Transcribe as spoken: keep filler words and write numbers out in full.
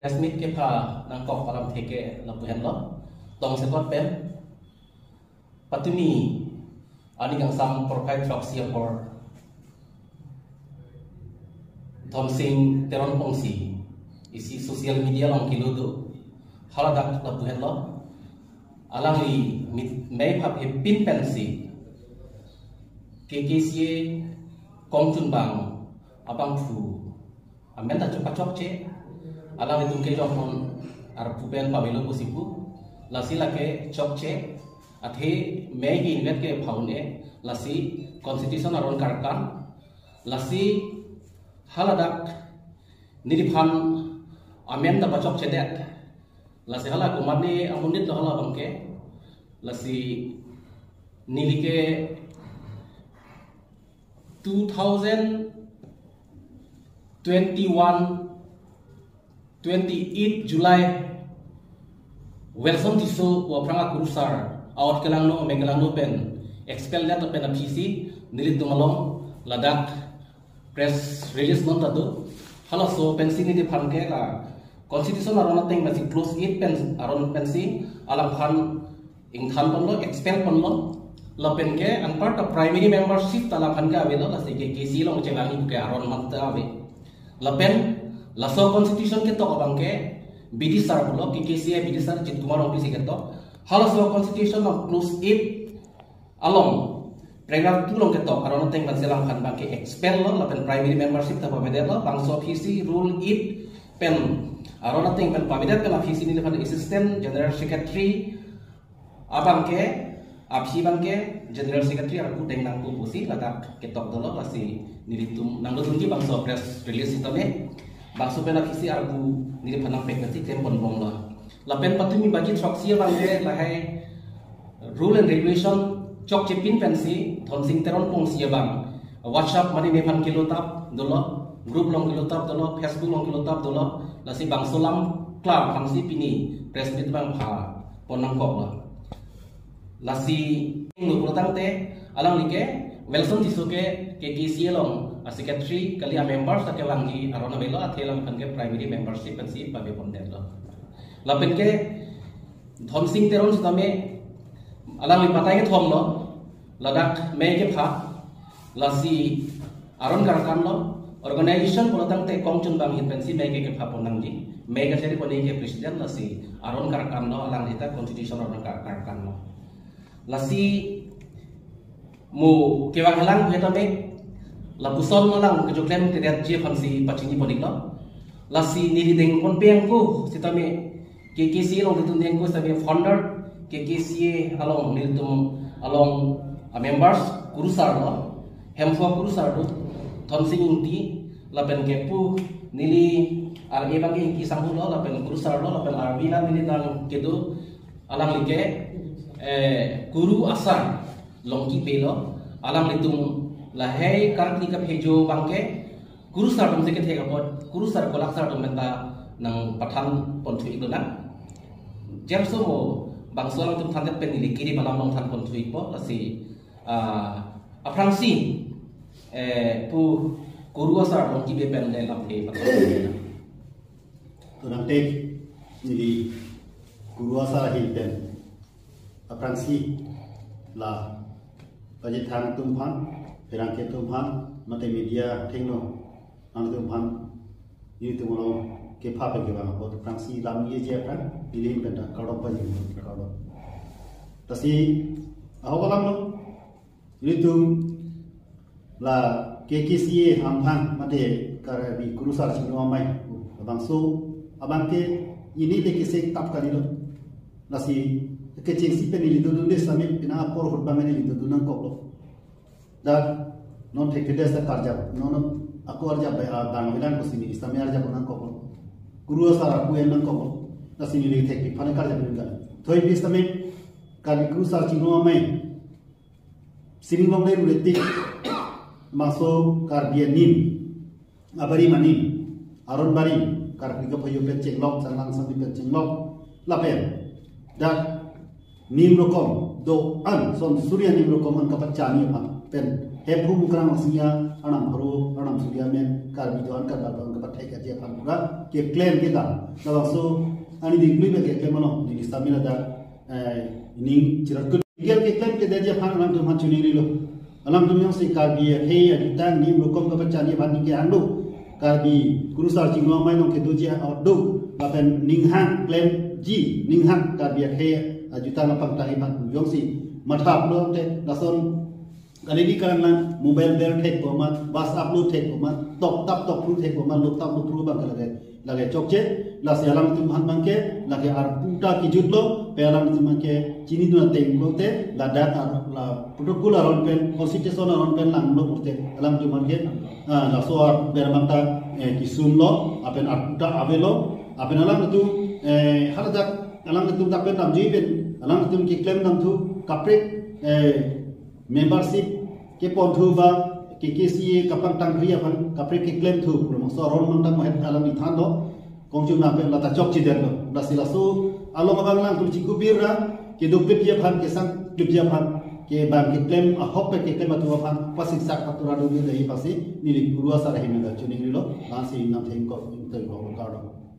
Press meet kepha nangkok alamthe ke lapu henlo. Tongsekot pen patumi ani kangsam porphai throksi apor Dhonsing Teron Pongsi isi social media along kilo do. Haladak lapu henlo. Alangli mit mei phap hepin pensi K K C A kongchunbang abangphu amen ta chok kachokche. Alanglitum ke jokpon arpu pen pavelo pusi pu. Lasi lake chokche. Athe mei ke invet ke phaun e. Lasi constitution aron karkan. Lasi haladak neliphan amen ta pachokchedet. Lasi hala komatne amonit lo hala abangke. Lasi neli ke two thousand twenty-one, twenty-eight July, Welson Tisso pu aphrang akurusar, out kelangno, me kelangno pen expel det pen aphisi nelitum along ladak press release non ta do. Halaso pensi neliphan ke la constitution aron ateng pensi clause eight pen aron pensi alangphan ingthan ponlo, expel ponlo. Lapen ke anparta primary membership ta alangphan ke avelo, lasi K K C A along chelangji ke aron mat ta ave. Lapen laso constitution ketok abangke bidisar pulo, K K C A bidisar Jit Kumar Rongpi si ketok. Halaso constitution along clause eight along paragraph two along ketok aron ateng pensi alangphan abangke expel lo, lapen primary membership ta pavedetlo, bangso aphisi rule eight pen aron ateng pen pavedet pen aphisi neliphan assistant general secretary abangke, aphi abangke general secretary arpu deng nangpo pusi ladak ketok dolo, lasi nelitum nangdodunji bangso press release sitame. Bangso pen aphisi arpu neliphan nangpek pensi klem ponbomlo. Lapen patumi baji throksi abangke lahai rule and regulation chokchepin pensi Dhonsing Teron Pongsi abang WhatsApp mane nephan kilo tap dolo, group along kilo tap dolo, Facebook along kilo tap dolo, lasi bangso alam klar aphansi pini press meet abang pha pon nangkoklo. Lasi nupur tangte alangli ke Welson Tisso ke K K C A along a secretary kali, a members ta kevangji aron avelo, athe alangphan ke primary membership pensi pave pondetlo. Lapen ke Dhonsing Teron sitame alangli patai kethom lo, ladak mei kepha, lasi aron karkan lo, organization pulo tangte kongchunbang ahin pensi mei ke kepha pon nangji, mei kachari pon ke president, lasi aron karkan lo, alangli ta constitution aron kar-, karkan lo. Lasi mo kevang helang pu tame lapuson alang kejoklemtedetji aphansi pachini pon iklo. Lasi neli deng ponpe angko sitame K K C A along nelitum deng angko sitame founder K K C A along nelitum along a members kurusar lo, Hemphu kurusar do, Dhonsing Ingti, lapen ke pu neli R A abangke Ingti Sangho lo, lapen kurusar lo, lapen R B la neli nang kedo, alangli ke, eh, kuru asar Longkibe lo, alanglitum lahai karkli kaphejo abangke kurusar atum si kethek apot, kurusar kolak sar atum penta nangpathan ponthu ik lonang. James Somo bangso alangtum thandet pen neli kiri malam along than ponthu ikpo, lasi, ah, aphrangsi, eh, pu kuru asar Longkibe pen le lamthe pathan. To nangtek neli kuru asar ahin pen aphrangsi la pajithang atum aphan, pherangke atum aphan, mate media athengno nangtum aphan, nelitum along kepha pen kevang apot aphrangsi lam-i-eji aphan neli ahin pen ta kardom pajir, kardom. Lasi ahok alam lo, nelitum la K K C A ahin pen mate Karbi Kurusar Chingrum Amei labangso abangke ili le kesek tap kalilo. Lasi kechengsi pen ili dodunde sitame pini apor ahut abang ili dodun nangkoklo. Dak non thekthedet ta karjap, non ako arjap bai, ah, bang bilang ko sini sitame arjap nangkoklo. Kuru asar aku en nangkoklo. Lasi ili thekpik aphan karjap nangkok. Thoi pis tame Karbi Kurusar Chingrum Amei sining longle ruletik, bangso Karbi anim, abarim anim, aron barim, karkli kaphojo pen chenglok, changlang sandi pen chenglok, lapen dak nim rokom do-an, son suri anim rokom an kapachani aphan pen Hemphu Mukrang Longsinya, Arnam Pharo, Arnam Surya men, Karbi do-an Karbi do-an kapathek aji aphan pura keklem kedam. Labangso ani dingklui ba keklem ano, neli stamina da, eh, ning chirat kut. Legal keklem kedamji aphan alangtum aphan chiningrilo. Alangtum jongsi Karbi akhei ajutang nim rokom kapacharli aphan ning ke-ang do. Karbi kurusar chingrum amei along kedoji a-ot do. Lapen ninghang klemji, ninghang Karbi akhei ajutang apangtangji aphan jongsi mathaplo te lason kalili kalang lang mobile bel thek komat, WhatsApp lo thek komat, tok tap tok phru thek komat, lop tap lop phru abang ke lake, lake chokche, lasi alangtum aphan abang ke, lake arpu ta kijutlo, pen alangtum abang ke, chinidun ateng pulote, ladak ar, la protocol aron pen, constitution aron pen langlo pulote, alangtum abang ke, ah, laso arpu pen abang ta, eh, kisumlo, lapen arpu ta avelo, lapen alangtum, eh, haladak, alangtum dak pen damji pen, alangtum keklem damthu, kaprek, eh, membership keponthu ba K K C A kapangtangri aphan kaprek keklemthu pu labangso aron abang ta mohet alam ithanlo, kongchum nangpen lata chokchedetlo. Lasi laso along abang alangtum chikubir ra keduk klipji aphan, kesang klipji aphan, ke bang keklem ahok pen keklem atum aphan pasiksak patura do dei pasi neli kuru asar ahin nangchiningrilo, lasi namthe ingkoi ingtoi kardom.